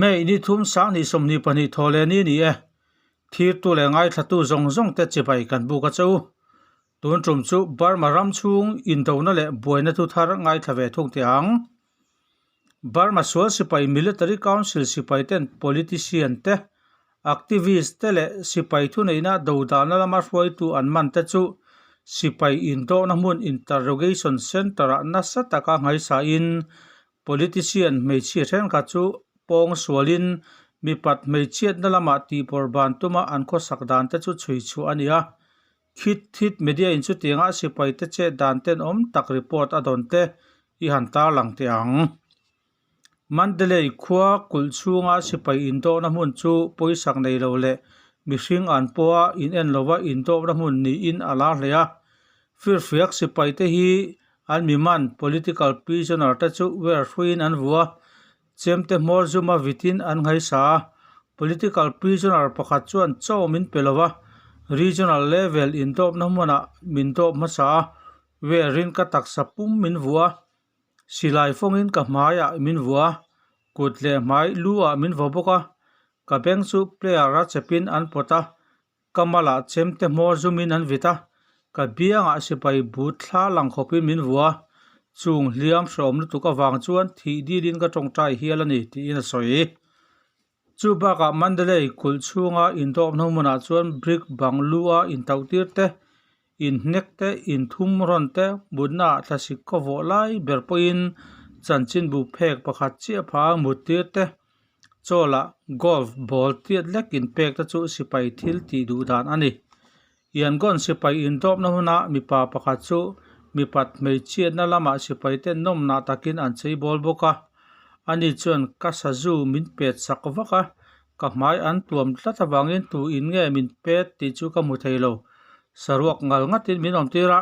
May ni thum sanghnih 22 thaw leh ni ni e. Thirtu leh ngaithlatu zawng zawng te chibai kan buk a che u. Tun tum chu Burma ram chhung indona leh buaina thu thar ngaithla ve thung teh ang. Burma sual sipai Military Council sipai ten politician te, activist te leh sipai thuneihna dodalna lama hruaitu an man te chu sipai indawhna hmun interrogation centre ah nasa taka ngaisain Politician hmeichhia thenkhat chu pawng sualin mipat hmeichhiatna lamah tihpawrh ban tuma an khawsak dan te chu chhui chhuah a ni a. Khit Thit Media in chutianga sipai te chet dan tenawm tak report a dawn te i han tarlang teh ang. Mandalay khua kulh chhunga sipai indawhna hmun chu pawisak nei lo leh mihring an pawha in en lova indawhna hmun niin a lar hle a. Firfiak sipai te hi An mi man, political prisoner, te chu wer hruiin an vu a, chemte hmawr zuma vitin an nghaisa a. Political prisoner pakhat chuan chaw min pe lo va, regional level indawpna hmunah min dawp hmasa a, werin ka taksa pum min vu a, silai fawngin ka hmaiah min vu a, kut leh hmai lu ah min vaw bawk a, ka beng chu player a chepin an pawt a, Ka malah chemte hmawr zumin an vit a, ka biangah sipai but thla lang khawpin min vua. Chung hliam hreawm lutuk avang chuan thih dilin ka tawngtai hial a ni, tiin a sawi. Chu bakah Mandalay kulh chhunga indawpna hmunah chuan brick bang lu-a intauh tir te, inhnek te, inthum rawn te, mutnaah thlasik khaw vawh lai ber pawhin chanchinbu phek pakhat chiah pha a mut tir te, Chawlah golf ball tiat lek inpek te chu sipai thil tih duh dan a ni. Yangon sipai indawpna huna mipa pakhat chu mipat hmeichhiatna lamah sipai te nawmnah takin an chei bawl bawk a. Ani chuan ka sazu min pet sak vak a, ka hmai an tuam tlat avangin tu in nge min pet tih chu ka hmu thei lo. Saruak ngal ngatin min awm tir a,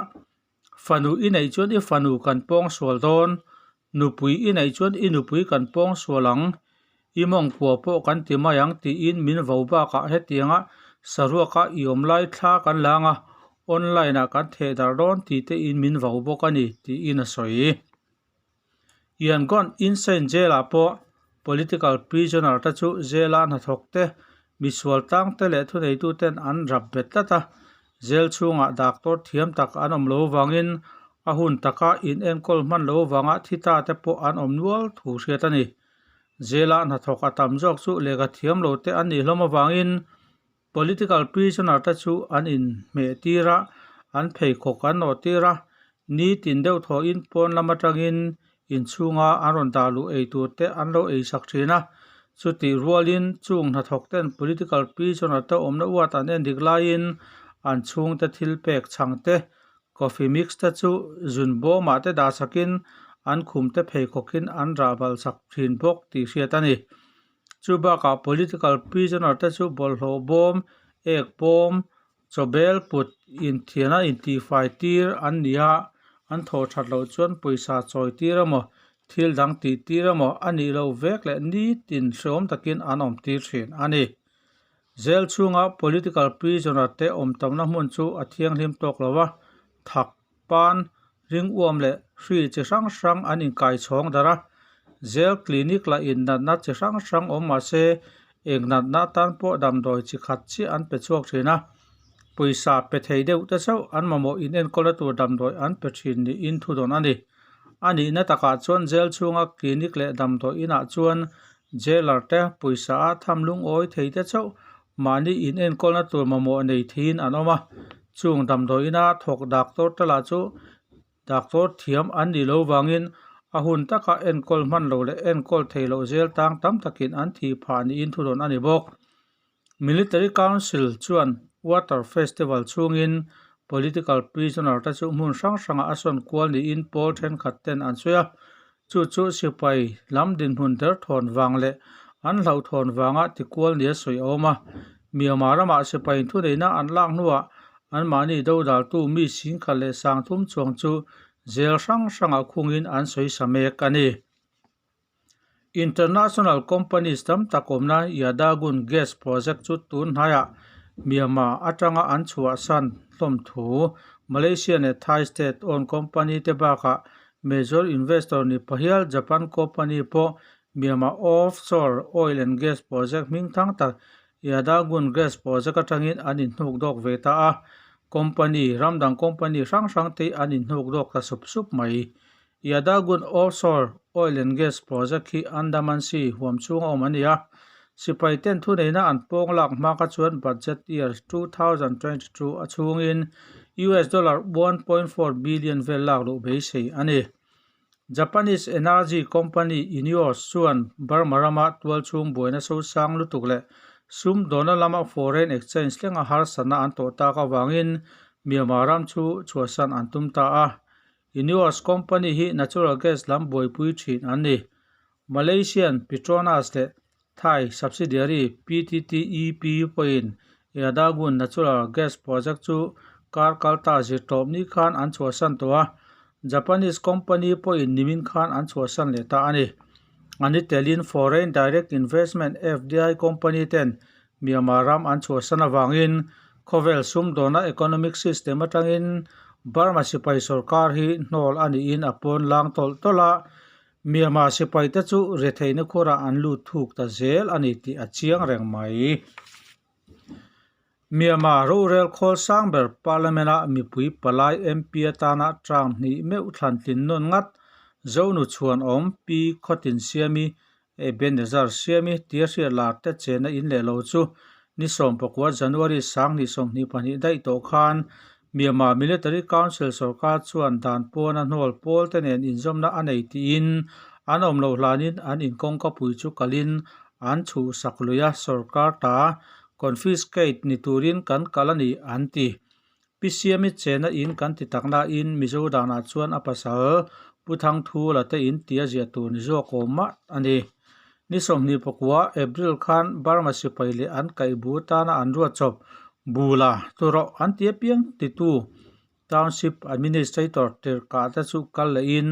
Fanu i neih chuan i fanu kan pawng sual dawn, nupui i neih chuan i nupui kan pawng sual ang, i mawngkua pawh kan ti mai ang tiin min vo bakah hetianga saruaka i awm lai thla kan lang a, online ah kan theh darh dawn tih te in min vo bawk a ni tiin a sawi. Yangon Insein Jail ah pawh political prisoner te chu jail a hnathawk te, misual tlang te leh thuneitu ten an rap bet tlat a, jail chhungah doctor thiam tak an awm lo vangin a hun taka in enkawl hman lo vanga thi ta te pawh an awm nual thu hriat a ni. Jail a hnathawk a tam zawk chu lehkha thiam lo te an nih hlawm avangin Political prisoner te chu an inhmeh tir a, an pheikhawk an nawh tir a, nitin deuh thawhin pawn lam atangin inchhunga an rawn dah luh ei tur te an lo ei sak thin a. Chutih rualin chung hnathawk ten political prisoner te awmna uat an en dik laiin an chhungte thil pek chhang te, coffee mix te chu zun bawmah te dah sakin an khum te pheikhawkin an rah balh sak thin bawk tih hriat a ni. Chu bakah political prisoner te chu bawlhhlawh bawm, ek bawm, chawbel put inthiana intihfai tir an ni a, an thawh that loh chuan pawisa chawi tir emaw, thil dang tih tir emaw a nih loh vek leh nitin hrehawm takin an awm tir thin a ni. Jail chhunga political prisoner te awm tamna hmun chu a thianghlim tawk lo va, thak pan, ringuam leh hri chi hrang hrang an inkai chhawng darh a. Jail clinic lah in natna chi hrang hrang awm mah se eng natna tan pawh damdawi chi khat chiah an pe chhuak thin a. Pawisa pe thei deuh te chauh an mamawh in enkawlna tur damdawi an pe thin niin thudawn a ni. A nihna takah chuan jail chhunga clinic leh damdawi inah chuan jailer te pawisa a tham lungawi thei te chauh mahni in enkawlna tur mamawh nei theiin an awm a. Chung damdawi ina thawk doctor te lah chu doctor thiam an nih loh vangin a hun taka enkawl hman loh leh enkawl theih loh zel tang tam takin an thih phah niin thudawn a ni bawk. Military Council chuan Water Festival chhungin political prisoner te chu hmun hrang hrangah a sawn kual niin pawl thenkhat ten an sawi a, chu chu sipai lam dinhmun derthawn vang leh an hlauhthawn vanga tikual nia sawi a awm a. Myanmar ramah sipai thuneihna an lak hnuah anmahni dodaltu mi singkhat leh sangthum chuang chu jail hrang hrangah khungin an sawi sa mek a ni. International companies tam tak awmna Yadagun Gas Project chu tun hnaiah Myanmar atanga an chhuahsan hlawm thu Malaysia leh Thai state owned company te bakah major investor ni pahial Japan company pawh Myanmar Offshore Oil and Gas Project hming thang tak Yadagun Gas Project atangin an inhnuk dawk ve ta a, company, ram dang company hrang hrang te an inhnuk dawk ta sup sup mai. Yadagun Offshore Oil and Gas Project hi Andaman Sea huam chhunga awm a ni a, sipai ten thuneihna an pawng lak hma kha chuan budget year 2022 a chhungin US dollar 1.4 billion vel lak luh beisei a ni. Japanese energy company Ineos chuan Burma rama tualchhung buaina sosang lutuk leh sumdawna lama foreign exchange thlenga harsatna an tawh tak avangin Myanmar ram chu chhuahsan an tum ta a. Ineos company hi natural gas lam buaipui thin an ni. Malaysian Petronas leh Thai subsidiary PTTEP pawhin Yadagun natural gas project chu kar kalta zirtawp ni khan an chhuahsan tawh a, Japanese company pawhin nimin khan an chhuahsan leh ta a ni. A ni telin Foreign Direct Investment, FDI, company ten Myanmar ram an chhuahsan avangin khawvel sumdawna economic system atangin Burma sipai sorkar hi hnawl a niin a pawn lang tawlh tawlh a, Myanmar sipaite chu retheihna khurah an lut thuk ta zel a ni tih a chiang reng mai. Myanmar rorel khawl sang ber Parliament-a mipui palai MP atana term hnih meuh thlan tlin nawn ngat Zonu Chhuanawm Pi Khawtin Siami Ebenezer Siami tia hriat lar te chena in leh lo chu ni 14 January 2022 daih tawh khan Myanmar Military Council sorkar chuan dan pawna hnawl pawl te nen inzawmna a nei tiin an awm loh hlanin an inkawngkapui chu kalin an chhuhsak lui a, sorkar ta confiscate ni turin kan kal a ni an ti. Pi Siami chena in kan ti tak nain Mizo danah chuan a pasal Pu Thangthula te in tia ziah tur ni zawk awm mah a ni. Ni 29 April khan Burma sipai leh an kaih bu tana an ruat chawp Bula tawrh an ti apiang titu Township Administrator tirhkah te chu kal lehin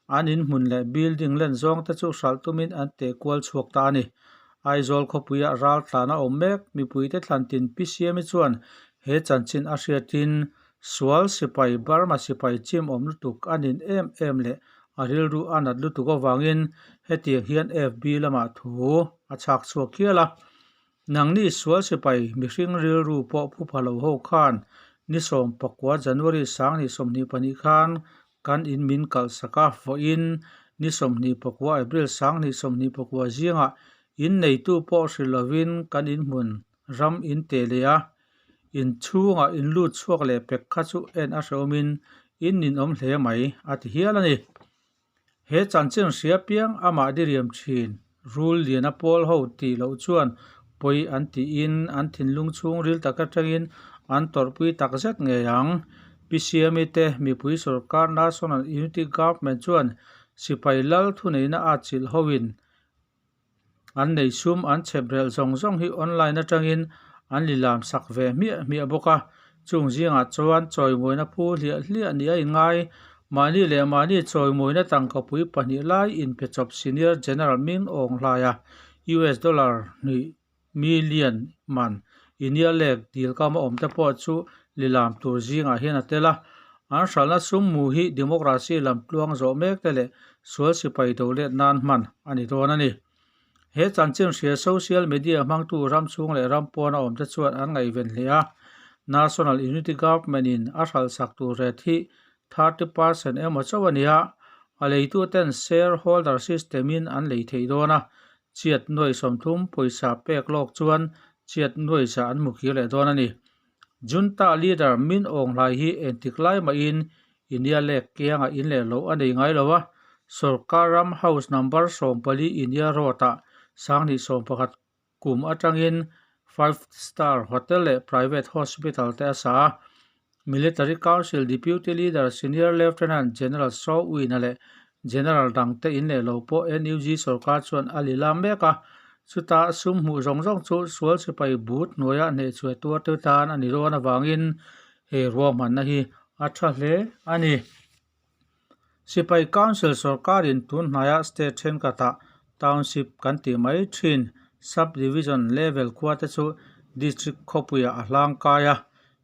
an inhmun leh building len zawng te chu hralh tumin an teh kual chhuak ta a ni. Aizawl khawpuiah ral tlan a awm mek mipuite thlantin Pi Siami chuan he chanchin a hriatin sual sipai Burma sipai chim awm lutuk a nin em em leh a rilru a nat lutuk avangin hetiang hian FB lamah thu a chhak chhuak hial a. Nangni sual sipai mihring rilru pawh phu pha lo ho khan ni 19 January 2022 khan kan in min kalhsak a, vawiin ni 29 April 2029 zingah in neitu pawh hrilh lovin kan inhmun ram in teh leh a, in chhungah in lut chhuak leh pek kha chu en a hrehawmin in ninawm hle mai a ti hial a ni. He chanchin hria piang amah diriam thin rul liana pawl ho tih loh chuan pawi an tiin an thinlung chhungril tak atangin an tawrhpui tak zet ngei ang. Pi Siami te mipui sorkar National Unity Government chuan sipai lal thuneihna a chilh hoin An nei sum an chhep relh zawng zawng hi online atangin an lilam sak ve hmiah hmiah bawk a, chung zingah chuan chawimawina phu hliah hliah ni a inngai. Mahni leh mahni chawimawina tangkapui pahnih lai inpe chawp Senior General Min Aung Hlaia US dollar hnih million man Inia lek dil kama awmte pawh chu lilam tur zingah hian a tel a. An hralhna sum hmu hi democracy lam tluang zawh mek te leh sual sipai do let nan hman a ni dawn a ni. He chanchin hria social media hmangtu ram chhung leh ram pawna awmte chuan an ngaihven hle a. National Unity Government in a hralhsak tur ret hi 30% emaw chauh a ni a, a leituten shareholder system in an lei thei dawn a, Chiat nuai 30 pawisa pek lawk chuan chiat nuai za an hmu kir leh dawn a ni. Junta leader Min Aung Hlaing hi engtik lai mahin Inya lek kiangah in leh loh a nei ngai lo a, sorkar ram house number 14 Inya Road-ah 2011 kum atangin five star hotel leh private hospital te a sa a. Military Council Deputy Leader Senior Lieutenant General Saw Win-a leh General dangte in leh lo pawh NUG sorkar chuan a li lam mek a, chutah sum hmuh zawng zawng chu sual sipai but hnuaia hnehchhuah tuarte tan a ni dawn avangin he ruahmanna hi a tha hle a ni. Sipai Council sorkarin tun hnaia state thenkhatah township kan tih mai thin sub-division level khua te chu district khawpuiah a hlang kai a,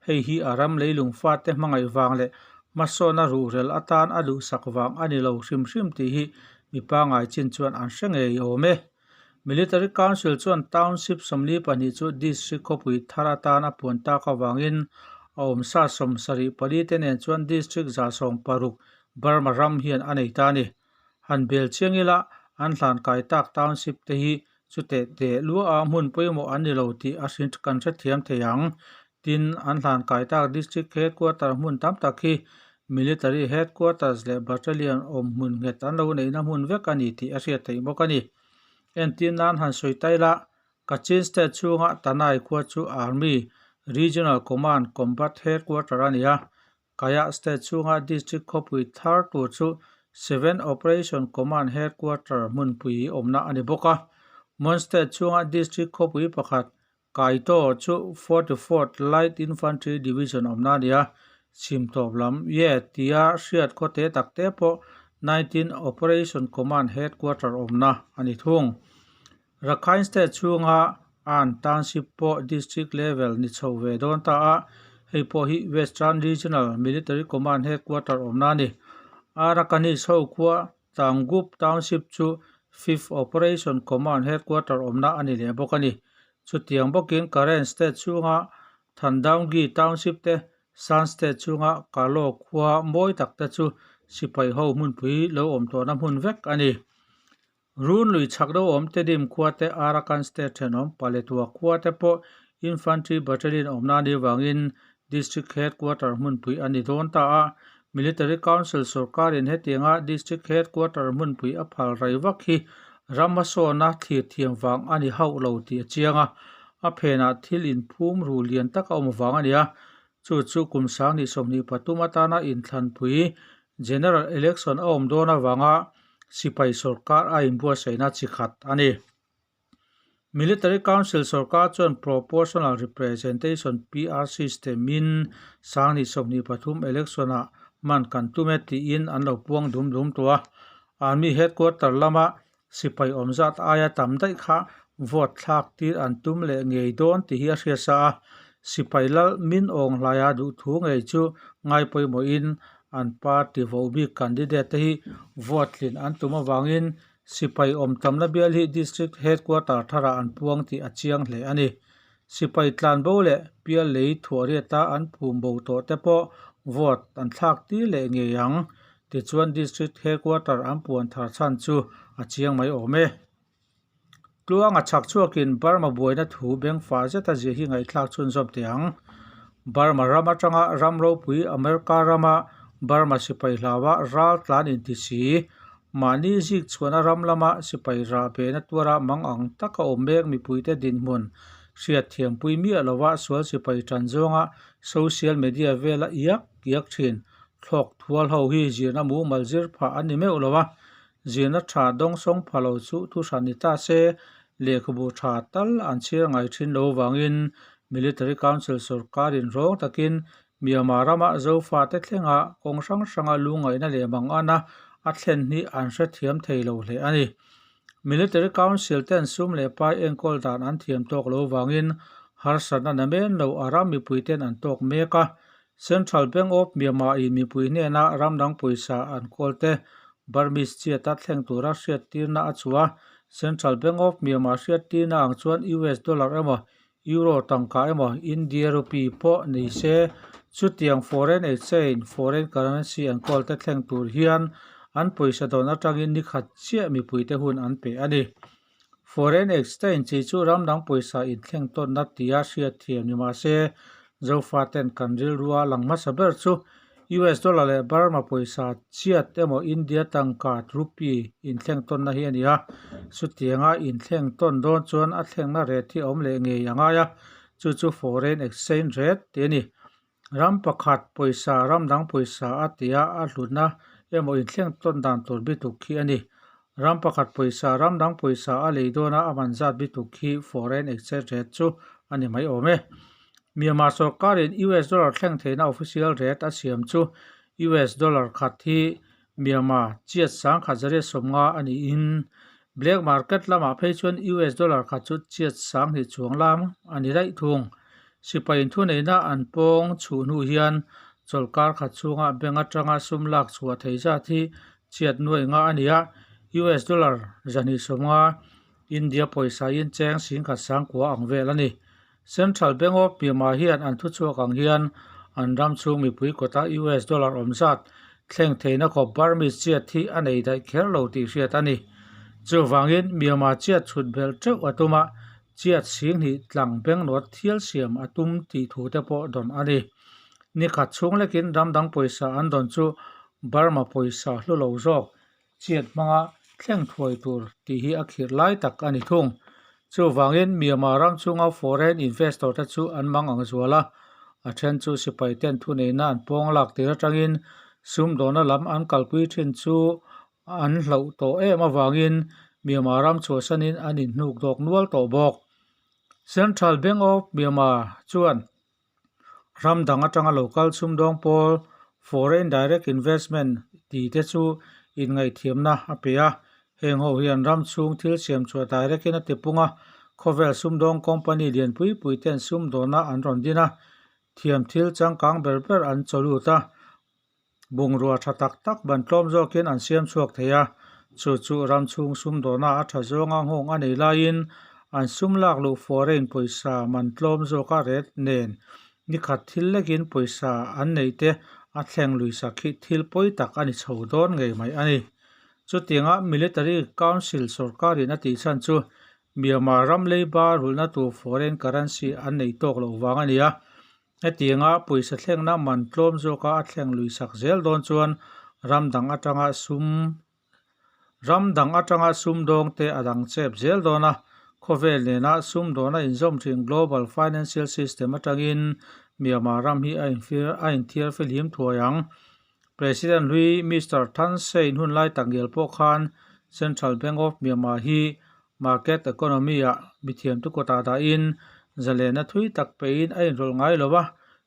hei hi a ram leilung fate hmangaih vang leh hmasawna ruhrel atan a duhsak vang a ni lo hrim hrim tih hi mi pangai chin chuan an hre ngei awm e. Military Council chuan Township 42 chu District khawpui thar atan a puan tak avangin a awmsa 74 te nen chuan District 160 Burma ram hian a nei ta a ni. Han bel chiang ila an hlan kai tak Township te hi chuteh teh luaha hmun pawimawh an ni lo tih a hrin kan hrethiam thei ang. Tin, an hlan kai tak District Headquarter hmun tam tak hi Military Headquarters leh Battalion awm hmun nghet an lo neihna hmun vek a ni tih a hriat theih bawk a ni. Entir nan han sawi ta ila, Kachin State chhunga Tanai khua chu Army Regional Command Combat Headquarter a ni a, Kayah State chhunga District khawpui thar tur chu Seven Operation Command Headquarter hmunpui awmna a ni bawk a. Mon State chhunga District khawpui pakhat Kaito chu 44th Light Infantry Division awmna a ni a, chhim tawp lam ye tia hriat khawte tak te pawh 19 Operation Command Headquarter awmna a ni thung. Rakhine State chhunga Ann Township pawh District level ni chho ve dawn ta a, hei pawh hi Western Regional Military Command Headquarter awmna a ni. Arakanese ho khua Taungup Township chu Fifth Operation Command Headquarter awmna a ni leh bawk a ni. Chutiang bawkin Karen State chhunga Thandaungi Township te, Shan State chhunga Kalaw khua mawi tak te chu sipai ho hmunpui lo awm tawhna hmun vek a ni. Run lui chhak deuh awm Tedim khua te, Arakan State thenawm Paletwa khua te pawh Infantry Battalion awmna a nih vangin District Headquarter hmunpui a ni dawn ta a, Military Council sorkarin hetianga District Headquarter hmunpui a phal rai vak hi ram hmasawna thlir thiam vang a ni hauh lo tih a chiang a, a phenah thil inphum ru lian tak a awm vang a ni a, chu chu kum 2023 atana inthlanpui General Election a awm dawn avanga sipai sorkar a inbuatsaihna chi khat a ni. Military Council sorkar chuan Proportional Representation, PR, system in 2023 election ah man kan tum e tiin an lo puang dum dum tawh a. Army Headquarter lama sipai awm zat aia tam daih kha vote thlak tir an tum leh ngei dawn tih hi a hriat sa a. Sipai lal min awng hlaia duhthu ngei chu ngai pawimawhin an party voh bik candidate te hi vote tlin an tum avangin Sipai awm tamna bial hi District Headquarter tharah an puang tih a chiang hle a ni. Sipai tlanbo leh pial lei thuahriata an phum bo tawh te pawh vote an thlak tir leh ngei ang. Tichuan District Headquarter an puan thar chhan chu a chiang mai awm e. Tluanga chhak chhuakin Burma buaina thu bengfah zeta zia hi ngaihthlak chhunzawm teh ang. Burma ram atanga ram ropui America rama Burma sipai hlaua ral tlan inti si. Mahni zik chhuahna ram lama sipai rah behna tuara mang ang taka awm mek mipuite dinhmun hriat thiampui miah lova sual sipai tan zawnga social media vela iak iak thin thlawk thual ho hi zirna mumal zir phah an ni meuh lo a, zirna tha dawngsawng pha lo chu thu hran ni ta se lehkhabu tha tal an chhiar ngai thin lo vangin Military Council sorkarin rawng takin Myanmar rama Zofate thlenga kawng hrang hranga lungngaihna leh mangana a thlen hi an hrethiam thei lo hle a ni. Military Council ten sum leh pai enkawl dan an thiam tawk lo vangin harsatna na men lo a ram mipui ten an tawk mek a. Central Bank of Myanmar in mipui hnena ram dang pawisa an kawl te Burmese chiata thleng tura hriattirna a chhuah a. Central Bank of Myanmar hriattirna ang chuan US dollar emaw Euro tangka emaw India rupee pawh ni se, chutiang foreign exchange, foreign currency an kawl te thleng tur hian an pawisa dawn atangin ni khat chiah mipuite hun an pe a ni. Foreign exchange chi chu ram dang pawisa inthleng tawnna tia hriat thiam ni mah se, Zofaten kan rilrua lang hmasa ber chu US dollar leh Burma pawisa chiat emaw India tangka rupee inthleng tawnna hi a ni a, chutianga inthleng tawn dawn chuan a thlengna rate hi a awm leh ngei a ngai a, chu chu foreign exchange rate tih a ni. Ram pakhat pawisa ram dang pawisa a tia a hlutna emaw inthleng tawn dan tur bituk khi a ni. Ram pakhat pawisa ram dang pawisa a lei dawna a man zat bituk khi foreign exchange rate chu a ni mai awm e. Myanmar sorkarin US dollar thleng theihna official rate a siam chu US dollar khat hi Myanmar chiat 1350 a niin black market lamah phei chuan US dollar khat chu chiat 2000 chuang lam a ni daih thung. Sipai inthuneihna an pawng chhuh hnu hian chawlhkar khat chhunga bank atanga sum lak chhuah thei zat hi chiat nuai nga a ni a. US dollar 250, India pawisa in cheng singkhat sangkua ang vel a ni. Central Bank of Myanmar hian an thuchhuak ang hian an ram chhung mipui kawta US dollar awm zat thleng theihna khawp Burmese chiat hi a nei daih kher lo tih hriat a ni. Chuvangin Myanmar chiat chhut belh teuh a tum a, chiat singhnih tlang bank note thial siam a tum tih thu te pawh dawn a ni. Ni khat chhung lekin ram dang pawisa an dawn chu Burma pawisa hlu lo zawk chiat hmanga thleng thuai tur tih hi a khirh lai tak a ni thung. Chuvangin Myanmar ram chhunga foreign investor te chu an mang ang zual a, a then chu sipai ten thuneihna an pawng lak tir atangin sumdawhna lam an kalpui thin chu an hloh tawh em avangin Myanmar ram chhuahsanin an inhnuk dawk nual tawh bawk. Central Bank of Myanmar chuan Ram dang atanga lo kal chhumdawng pawl Foreign Direct Investment tih te chu inngaithiamna a pe a. Heng ho hian ram chhung thil siam chhuah direct in a tipung a, khawvel sumdawng company lian pui pui ten sumdawna an rawn din a, thiam thil changkang ber ber an chaw lut a. Bungrua tha tak tak ban tlawm zawkin an siam chhuak thei a, chu chu ram chhung sumdawhna a tha zawnga nghawng a nei laiin an sum lak luh foreign pawisa man tlawm zawka ret nen nikhat thil lekin pawisa an neih te a thleng lui sak hi thil pawi tak a ni chho dawn ngei mai a ni. Chutianga Military Council sorkarin a tih chhan chu Myanmar ram leiba rulhna tur foreign currency an nei tawk loh vang a ni a. Hetianga pawisa thlengna man tlawm zawka a thleng lui sak zel dawn chuan ram dang atanga sum ram dang atanga sumdawng te a dang chep zel dawn a, khawvel nena sumdawna inzawm thin global financial system atangin Myanmar ram hi a infir a inthiar fihlim thuai ang. President hlui Mister Than Sein hun lai tak ngial pawh khan Central Bank of Myanmar hi Market economy ah mithiam te kawtah dahin zalena thui tak peiin a inrawlh ngai lo a,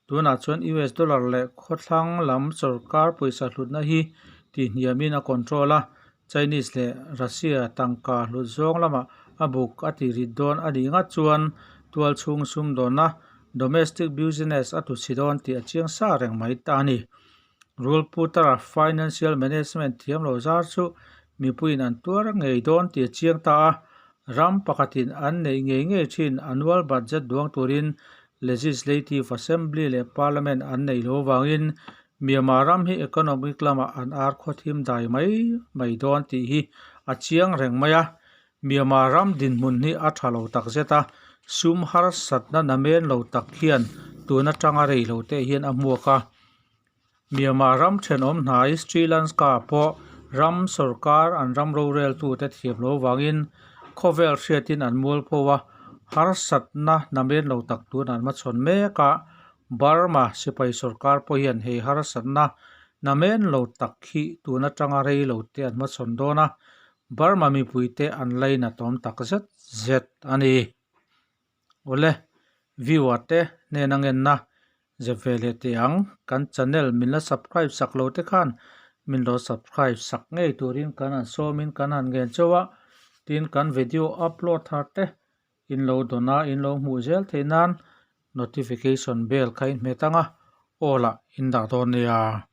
tunah chuan US dollar leh khawthlang lam sawrkar pawisa hlutna hi tihhniamin a control a, Chinese leh Russia tangka hlut zawng lamah a buk a tih rit dawn a nih ngat chuan tual chhung sumdawnna domestic business a tuchhi dawn tih a chiang sa reng mai ta a ni. Rulputar Financial Management thiam lo zar chu mipuiin an tuar ngei dawn tih a chiang ta a, ram pakhatin an neih ngei ngei thin annual budget duang turin Legislative Assembly leh Parliament an neih lo vangin Myanmar ram hi economic lamah an ar khawthim dai mai mai dawn tih hi a chiang reng mai a. Myanmar ram dinhmun hi a tha lo tak zet a, sum harsatna namen lo tak hian tun atanga rei lo te hian a hmuak a. Myanmar ram thenawm hnai Sri Lanka pawh ram sorkar an ram roreltute thiam lo vangin khawvel hriatin an mual pho a, harsatna namen lo tak tun an hmachhawn mek a. Burma sipai sorkar pawh hian hei harsatna namen lo tak hi tun atanga rei lo te an hmachhawn dawn a, Burma mipuite an lainatawm tak zet zet a ni. Awle, viewer te hnena ngenna zep ve leh teh ang. Kan channel min la subscribe sak lo te khan min lo subscribe sak ngei turin kan han sawmin kan han ngen chauh a. Tin, kan video upload thar te in lo dawn a, in lo hmuh zel theih nan notification bell kha in hmet ang a, all ah in dah dawn nia.